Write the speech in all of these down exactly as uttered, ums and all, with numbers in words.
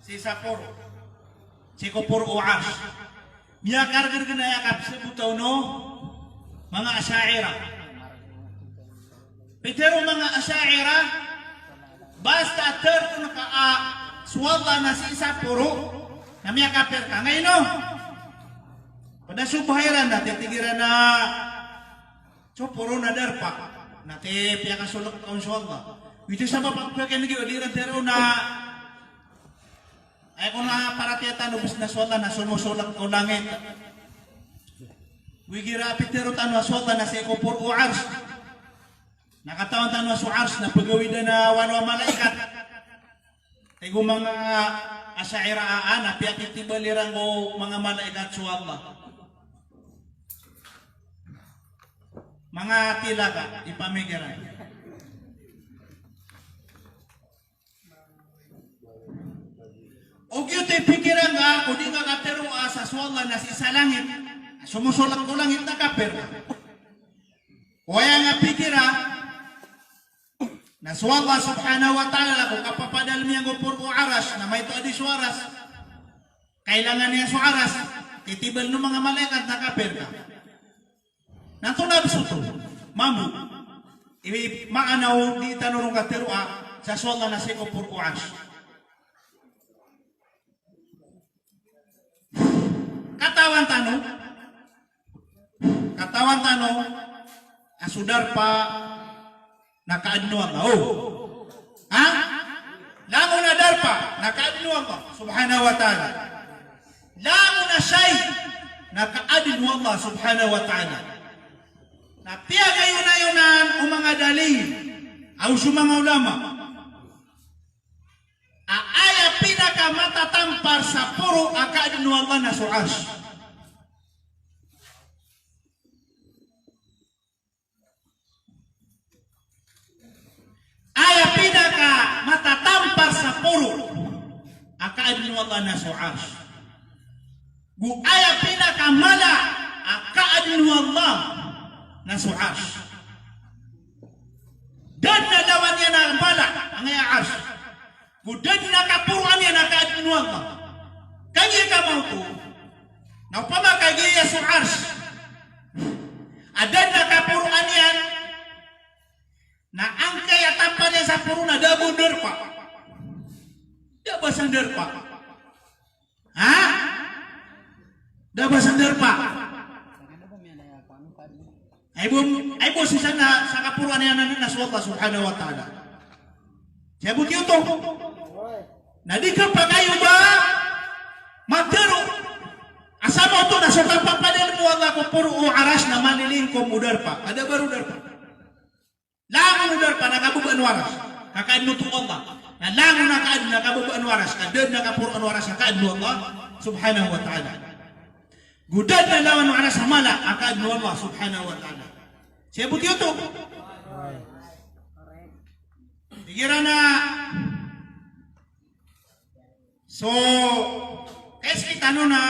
Sii sa poro. Sii ko poro o Arsh. Miyakargr gn aya kapsbota on o manga Asha'irah. Pitharo o manga Asha'irah, basta tharoon ka a so Allah na sii sa poro, na miyakapir ka. Angkaino? Pd a so bahay iran na titig iran a so poro na darpa. Na tig iran a piyakasolk on so Allah. Giyoto i sabap a pkhakiyan giyo a di iran tharoon a aya kon a paratiyaya tano bs na so Allah na somosolk ko langit. Igira a pitharo tano a so Allah na sii ko poro o Arsh, na katawan tano a so Arsh na pgawidan a walo a malaikat. Tig o manga Asha'irah a, a, na piyakitibal iran ko manga malaikat so Allah. Manga tilaka, ipamikiran. O giyoto i pikiran ka, ko di nga katharo a sa so Allah na sii sa langit, somosolk ko langit, na kapir ka. O aya nga pikira na so Allah subhanahu wa ta'ala ko kapapadalm iyan ko poro o Arsh, na maito a di so Arsh. Kailangan iyan so Arsh, titibal o manga malaikat, na kapir ka. Na antonaa bs oto? Mambo i maana o di tano ron katharo a sa so Allah na sii ko poro o Arsh. Katawan tano, katawan tano a so darpa na kaadn o Allah. O. Ha? Langon a darpa na kaadn o Allah subhanahu wa ta'ala. Langon a shay na kaadn o Allah subhanahu wa ta'ala. Na piyagayonayonan o manga dalil ago so manga ulama a aya pinakamatampar sa poro a kaadn o Allah na so Arsh. Aya pinakamatampar sa poro a kaadn o Allah na so Arsh. Go aya pinakamala a kaadn o Allah na so Arsh. Da dn a lawan iyan a mala angkaya Arsh. Go da dn a kaporoan iyan a kaadn o Allah. Kagiya ka maoto na opama ka giya so Arsh a da dn a kaporoan iyan, na angkaya tampar iyan sa poro na da bo darpa. Da ba san darpa. Ha? Da ba san darpa. Ay bo, ay bo sii sa na, sa kaporoan iyan na so Allah subhanahu wa ta'ala. Sii bo giyoto. Na di kapakay o ba matharo a sa maoto na so kapapadalm o Allah ko poro o Arsh na malilingkom o darpa. Ka da ba ron darpa. Langon o darpa na kababaan o Arsh ka kaadn oto o Allah. Na langon a kaadn a kababaan o Arsh ka da dn a kaporoan o Arsh a kaadn o Allah subhanahu wa ta'ala. Go da dn a lawan o Arsh a mala a kaadn o Allah subhanahu wa ta'ala. Sii bo giyoto. Tig iran a so, kaiskitano na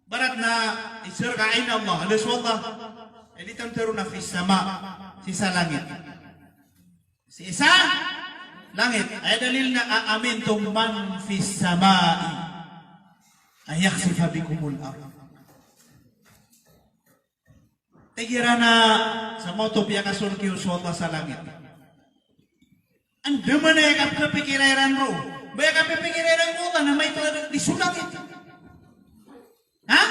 barat na isir ka aina Allah, a da so Allah. Aya di tano tharoon na fis sama, sii sa langit. Sii sa langit. Aya dalil na a amintum man fis samai an yakhsifa bikumul ard. Tig iran a sa maoto piyakasolk iyo so Allah sa langit. Andamanaya kapkapikira iran ron. Ba aya kapipikira iran ko Allah na maito a di so langit. Ha?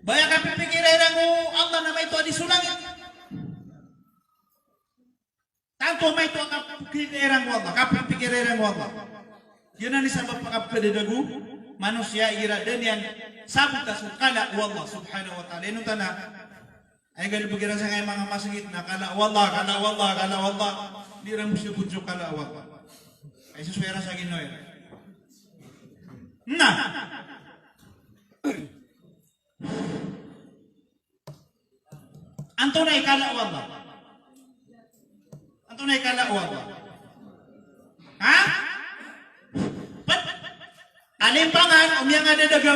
Ba aya kapipikira iran ko Allah na maito a di so langit. Tanto a maito a kapipikira iran ko Allah, kapipikira iran ko Allah. Giyanan i sabap a kapkadadago manosiya igira da niyan sabota so kala o Allah subhanahu wa ta'ala. Inonta na Ay, galbk iran sangkai manga masgit na kala o Allah, kala o Allah, kala o Allah. Di iran msabot so kala o Allah. Ay, sosoy iran sa ginawa iran. Na. Antonaa i kala o Allah? Antonaa i kala o Allah? Ha? Pd. Alimpangan o miyangadadaga,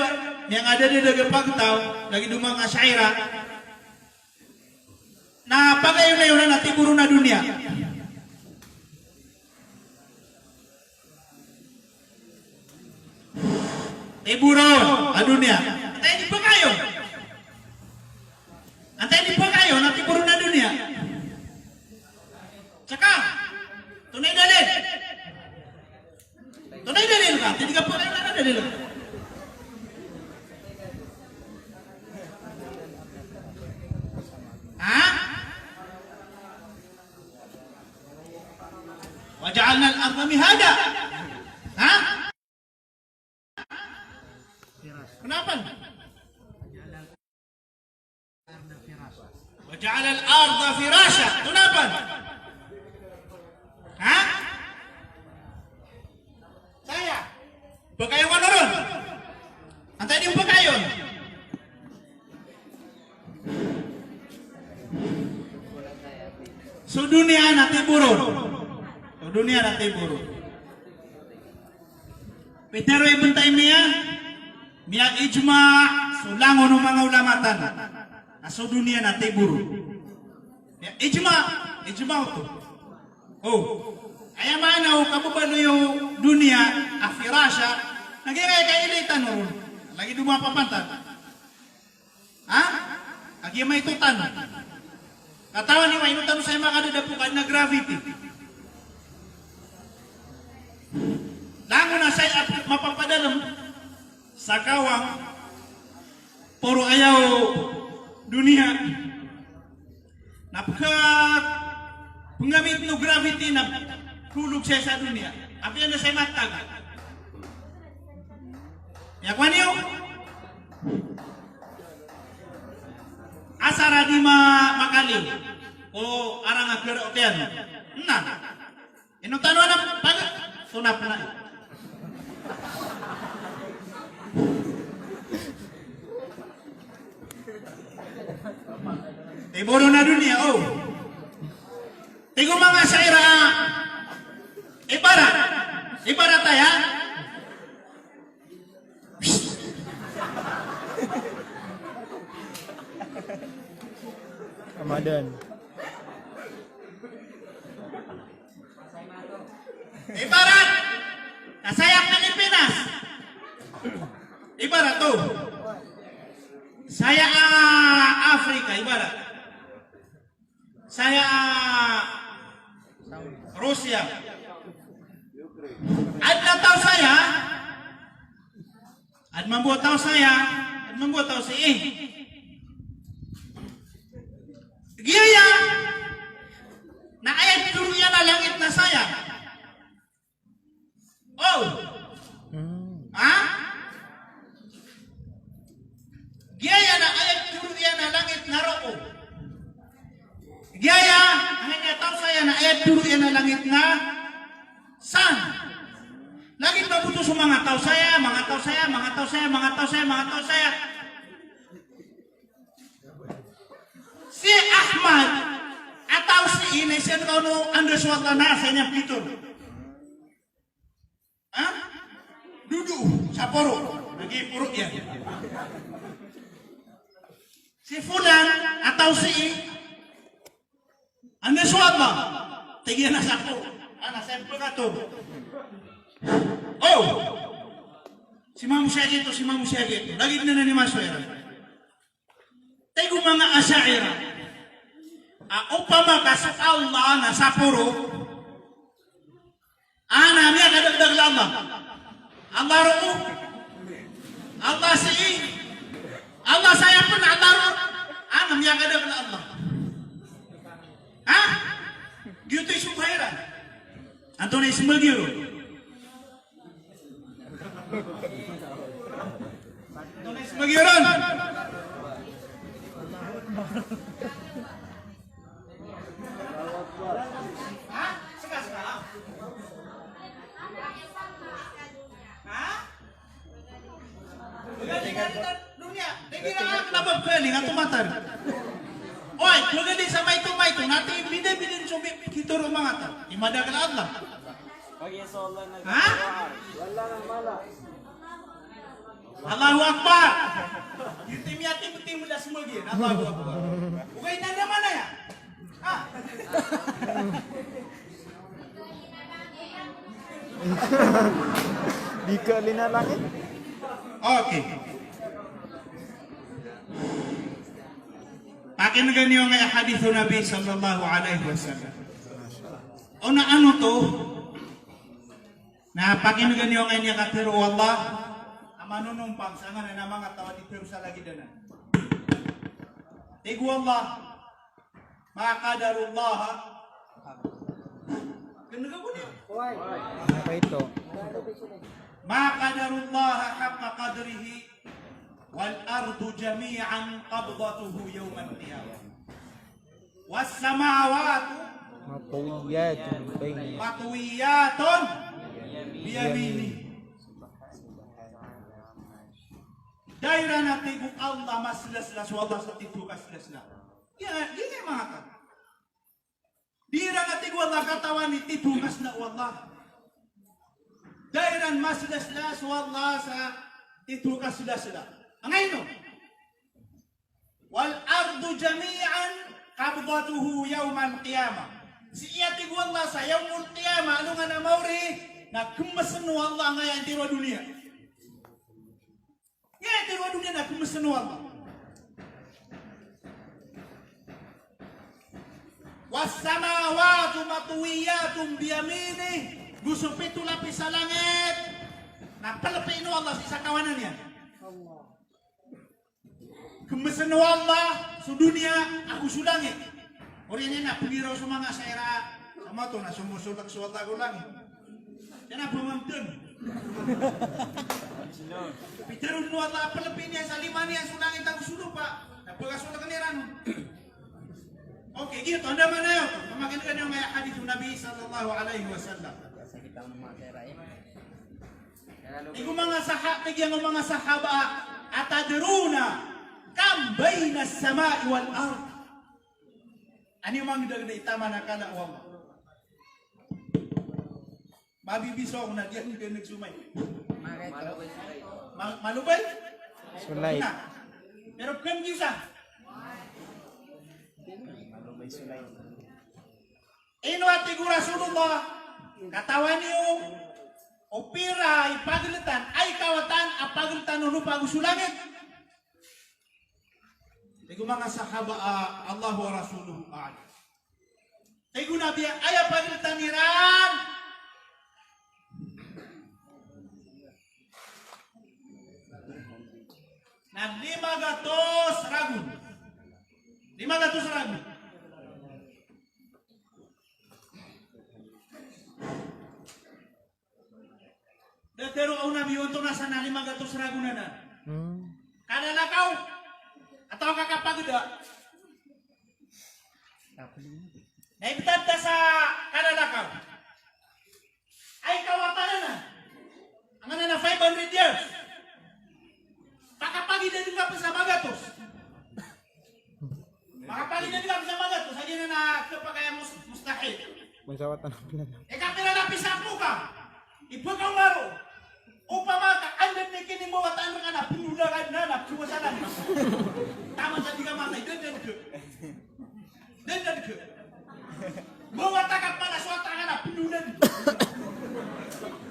miyangadadaga pagtaw, lagid o manga Asha'irah, na pagayonayonan a tiboron a doniya. Tiboron a doniya. Antaa i di pkayon? Antaa i di pkayon a tiboron a doniya? Saka, tonaa i dalil? Tonaa i dalil ka? Tig ka pkayon, antaa i dalil ka? Ha? Wa ja'alnal arda mihada. Ha? Kenapa? Wa ja'alal arda firasha. Kenapa? Ha? Saya. Pkayon ka ron. Antaa i di pkayon? So doniya na tiboron. So doniya na tiboron. Pitharo i Ibn Taymiyyah, miya-ijma' so langon o manga ulama tano a so doniya na tiboron. Miya-ijma', ijma' oto. O. Aya maana o kababaloy o doniya a firasha, na giyangkaya kailay tano ron. Lagid o mapapantag. Ha? Kagiya maito tano. Katawan iyo, ino tano saya makadadapo ka adn a gravity. Langon a saya a mapapadalem sa kawang, poro aya o doniya. Na pka, pngamit o gravity na pkolog saya sa doniya. Apiya na saya matag. Aya kowan iyo? Asar a di ma-, makaliyo ko arang a kera o tiyan. Na. Ino tano anan pag-, so na pn a. Tiboron a doniya, o. Tig o manga sha'irah, ibarat. Ibarat aya. Ramadan. Ibarat ka saya a Pilipinas. Ibarat oto. Saya a Africa, ibarat. Saya a Russia. Adn a taw saya. Adn mambo a taw saya, adn mambo a taw sii. Giyaya na aya titoro iyan a langit na saya. O. Hmm. Ha? Giyaya na aya titoro iyan a langit na roo. Giyaya, angkaya a taw saya na aya titoro iyan a langit na san. Lagid mambo oto so manga taw saya, manga taw saya, manga taw saya, manga taw saya, manga taw saya. Si Ahmad, a taw sii na isa niyan o anda so Allah na saya niyan pitharo. Ha? Dodo, sa poro. Lagid poro iyan. Si Fulan, a taw sii, anda so Allah? Tig iyan a sa poro. Ana, sa poro. O! Si Imam Shafi'i oto, si Imam Shafi'i oto. Lagid anan i masowa iran. Tig o manga Asha'irah a opama ka so Allah na sa poro, ana miyakadakdakl a Allah? Allah roo? Allah sii? Allah saya pn, Allah roo? Ana miyakadakdakl a Allah? Ha? Giyoto i soba iran. Antonaa i smbag iyo ron? Antonaa i smbag iyo ron? Ha? Ska, ska. Ha? Pagadi ka sa doniya, di ka na kna ba pwede nga tomatar. Oy, pagadi sa maito-maito, na tig iyan bida-bida so bi-, pitharo o manga taw. I madakl a Allah. Ha? Allahu Akbar. Giyoto i miyatimo-timo a smbag iyan. Allahu Akbar. Ogaid na naman aya. Ah. Di ka linalangit? Okay. Pakinega niyo angkaya hadith o Nabi sallallahu alaihi wasallam. Ona anoto, na pakinega niyo angkaya katharo o Allah a manonompang sangkanan a manga taw a di tharoa sa lagid anan. Tig o Allah, ma qadarullaha. Kenega bo niyo. Apa itu? Ma qadarullaha haqqa qadrihi, wal ardu jami'an qabdatuhu yawmal qiyamah, was samawatu Matwiyatun biyaminihi. Matwiyatun biyaminihi. Da iran a tig o Allah, maslasla so Allah sa titho ka slasla. Giya, giya manga taw. Da iran a tig o Allah, katawan i titho ka slasla o Allah. Da iran maslasla so Allah sa titho ka slasla. Angkaino? Wal ardu jami'an qabdatuhu yawmal qiyamah. Sii a tig o Allah sa yawmul qiyamah, alongan a maori, na kemesen o Allah angkaya intiro a doniya. Aya intiro a doniya na kemesen o Allah. Was samawatu matwiyatun biyaminihi. Go so pito lapis a langit na pelepiin o Allah sii sa kawanan iyan. Kemesen o Allah so doniya ago so langit. Oriyan iyan na pegiraw so manga Asha'irah. Sa mato na somosolek so Allah ko langit. Siya na pemamden. Pitharo o Allah a pelepiin iyan sa lima niyan so langit ago so lopa. Na pegasolek iran. Okay, giyoto, anda man ayo. Pamakinega niyo angkaya hadith o Nabi sallallahu alaihi wasallam. Tig o manga saha-, tig iyan o manga sahaba, "Atadruna kam baynas samai wal ard?" Anda i mangdagdag i taman a kala o Allah? Mabibiso ako na di ako ganag somay. Ma-, malobay? Solay. Na. Pero kami sa. Ino a tig o Rasulullah, katawan iyo o pira i pageltan, ay kawatan a pageltan o lopa ago so langit? Tig o manga sahaba a, "Allahu wa rasuluhu a'lam." Tig o Nabi a aya pageltan iran na lima gatos ragon. Lima gatos ragon. Da tero o Nabi, onto na sa na lima gatos ragon anan. Hmm. Kalalakaw. Atawa kakapageda. Na ibtad ta sa kalalakaw. Ay kawatan anan. Angkanan na five hundred years. Pakapageda den ka pen sa magatos. Makapageda den ka pen sa magatos, sa giyanan na kepakay a mus-, mustahil. Mansawatan a pila na. Ika pira lapis a poka i pekaoma ron. Opama ka anda den i kinimbawataan reka na pendo lakan na, na pendo lakan. Taman sa di ka matay, dandan ka. Dandan ka. Mbawataan ka pala so wata ka na pendo lakan.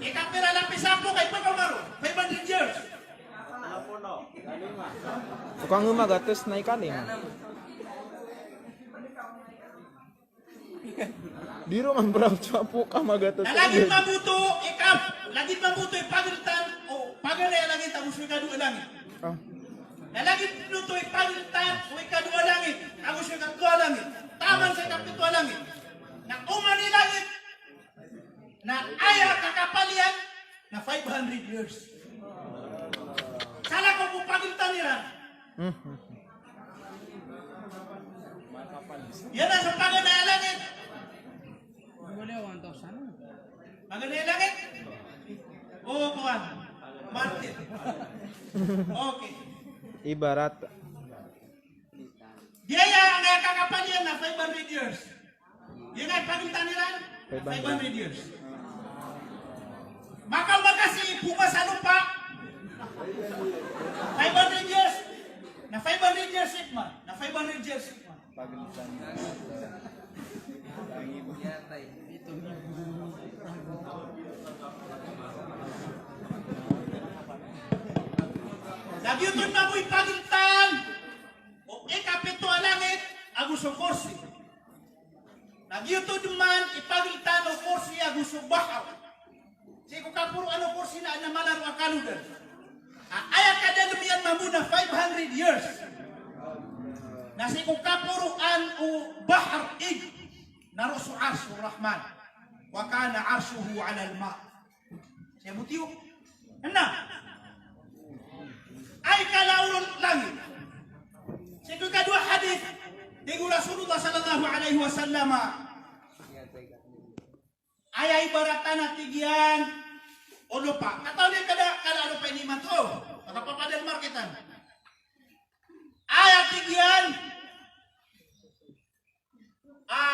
Ika pira lapis a poka i pekaoma ron. Five hundred years. Poka nga magatos na ikalima. Di ron man brab sa poka magatos. Na lagid mambo oto i kap-, lagid mambo oto i pageltan o pagelaya langit ago so ikadowa langit. Ah. Na lagid oto i pageltan o ikadowa langit ago so ikatlo a langit. Taman sa ikapito a langit. Na oman i langit na aya kakapal iyan na five hundred years. Salakaw ko pageltan iran. Mhm. Iyan a so pagelaya langit. Pagelaya langit? O, kowan. Market. Okay. Ibarat. Giya aya kakapal iyan na five hundred years. Aya pageltan iran, five hundred years. Makaoma ka sii poka sa lopa, five hundred years. Na five hundred years ikma, na five hundred years ikma. Na giyoto dn mambo i pagltan o ikapito a langit ago so korsi. Na giyoto dn man i pagltan o korsi ago so bahar. Sii ko kaporoan o korsi na adn a malaro a kalodan. A, aya kadalm iyan mambo na five hundred years. Na sii ko kaporoan o bahar ig na roo so Arsh o Rahman. Wa kana arshuhu alal ma. Sii bo tiyo. Na aya kala o langit. Sii ko ikadowa a hadith, tig o Rasulullah sallallahu alaihi wasallam, aya ibarat anan, tig iyan, o lopa. Katawan iyo kala, kala o lopa ini imanto. Makapapadalm rktano. Aya, tig iyan, a,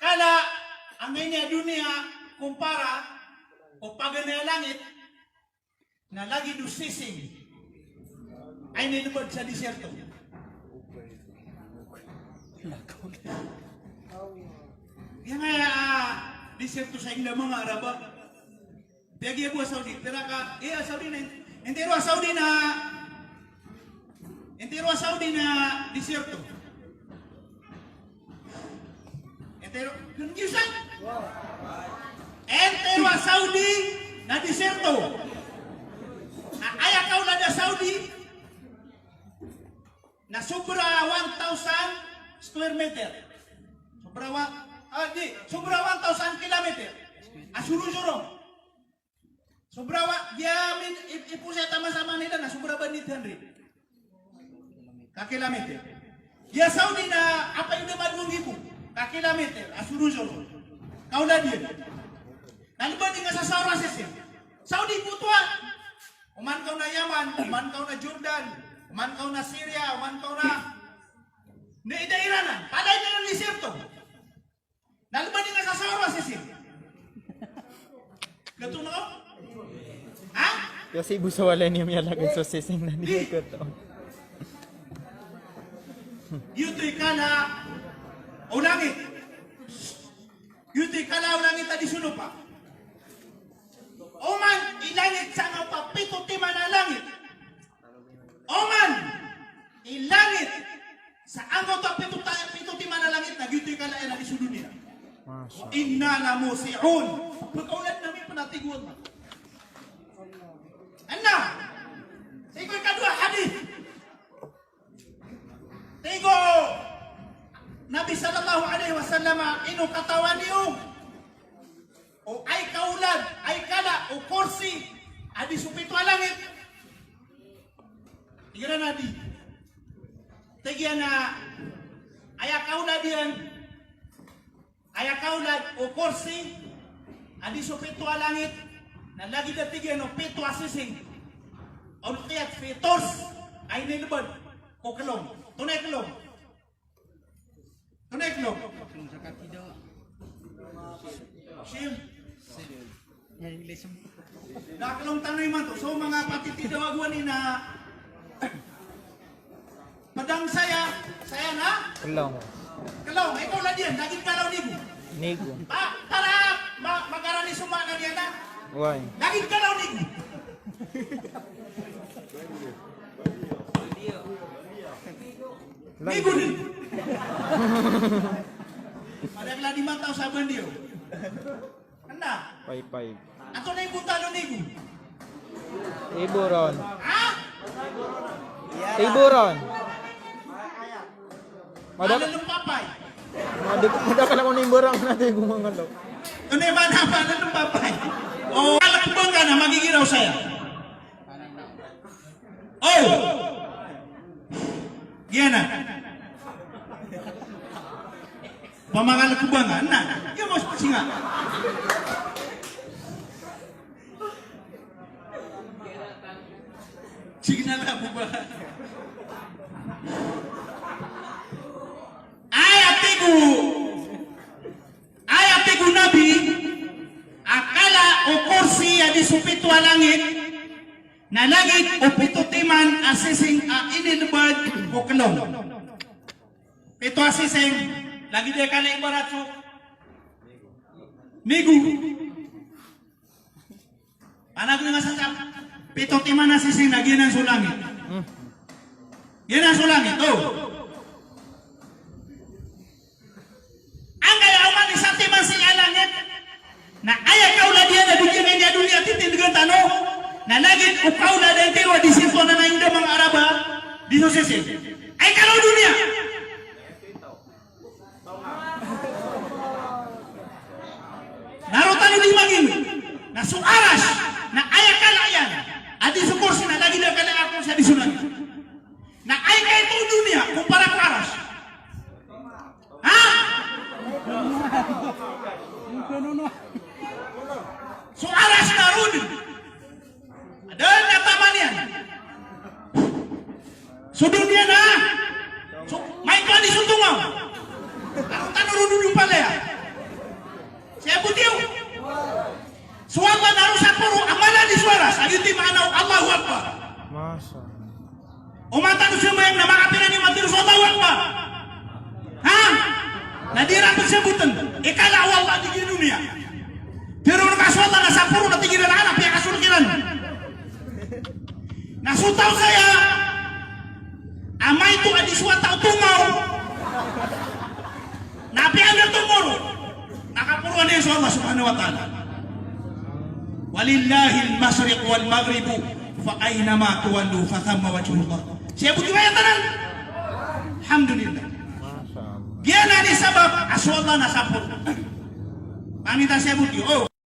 kala angkaini a doniya kumpara ko paganay a langit, na lagid o sising a inilbad sa disyerto. Giyangkaya a disyerto sa ingd a manga Arab a Piyagi a bo a Saudi, pira ka, iya, Saudi na, intiro a Saudi na, intiro a Saudi na disyerto. Intiro, kan giyosan? Intiro a Saudi na disyerto. Na aya kaolad a Saudi, na sobra one thousand square meter. Sobra wa-, ah, di, sobra one thousand kilometer a sorosoro. Sobra wa-, giya min, i-, ipoon saya taman sa Manila na sobra ba nine hundred ka kilometer. Giya Saudi na apat iyo dama dowa nggibo ka kilometer a sorosoro. Kaolad iyan. Na lbad ingka sa saor a sising. Saudi bo oto a. Oman ka on a Yaman, oman ka on a Jordan, oman ka on a Syria, oman ka on a, na ida Iran a. Palaya iran a disyerto. Na lbad ingka sa saor a sising. Gatoon ko? Ha? Kasi bo sa walay niyo miyalagid so sising na di gatoon. Giyoto i kala o langit. Giyoto i kala o langit a di so lopa. Oman i langit sa angkoto a pito timan a langit. Oman i langit sa angkoto a pito ta-, pito timan a langit na giyoto i kala iyan a di so doniya. Masha Allah. Inna lamusi'un. Pkaolad ami pn a tig o Allah. Anda? Sii ko ikadowa a hadith. Tig o Nabi sallallahu alaihi wasallam, ino katawan iyo o aya kaolad, aya kala o korsi a di so pito a langit? Tig iran a di. Tig iyan a aya kaolad iyan, aya kaolad o korsi a di so pito a langit, na lagid a tig iyan o pito a sising. Ulqiyat fi turs, a inilbad ko klong. Antonaa i klong? Antonaa i klong? Klong sa katidawa. Sim. Sim. Na klong tano imanto. So manga patitidawa gowani na Padang saya, saya na? Klong. Klong, ikaw na diyan, lagid kala o nigo. Nigo. Pa, para ma-, makarani so maana niyan na. Way. Lagid kala o nigo. Lagid. Nigo ni. Pada kala di mataw sa bandiyo. Anda? Five five. Antonaa i bontal o nigo? Iboron. Ha? Iboron. Madak- Malalempapay. Madak-, madakl ako niboron na di gumangalo. Antonaa i maana a malalempapay? O, kalk bangka na magigiraw saya. O! Giyanan. Pamakalk bangka na. Giya mas singa. Signal ka bo ba? Aya tig o, aya tig o Nabi, a kala o korsi a di so pito a langit, na lagid o pito timan a sising a inilbad ko klong. Pito a sising, lagid a kala ibarat so nigo. Panagneng a sasap, pito timan a sising na giyanan so langit. Giyanan so langit, o. Angkaya oman i satiman sii a langit, na aya kaolad iyan a di giyanan i doniya titindgan tano, na lagid o kaolad a intiro a di sii ko na inda manga Arab a di so sising. Aya kala o doniya. Na roo tano di mangingd. Na so Arash, na aya kala iyan a di so Kursi na lagid a kala a Kursi a di so langit. Na aya kaito o doniya, kumpara ko Arash. Ha? So Arash na roo dn. Adn a taman iyan. So doniya na. So, maito a di so tongaw. Ako tano roo dn palaya. Sii a botiyo. So Allah na roo saporo a mala di so Arash. Aya oto i maana o Allahu Akbar. Masha Allah. Oman tano sambayang na makapira niyo matiro so Allahu Akbar? Ha? Na di iran pzabotn. Ikala o Allah di giya doniya. Pero na ka so Allah na saporo na tig iran a na piyakasolok iran. Na so taw saya a maito a di so wata o tongaw. Na apiya anda tomoro, na kaporoan iyan so Allah subhanahu wa ta'ala. Walillahil mashriqu wal maghribu, fa aynama tuwallu fa thamma wajhullah. Sii a botiyo aya tanan. Alhamdulillah. Masha Allah. Giyanan i sabap a so Allah na saporo. Pangita sii a botiyo. O.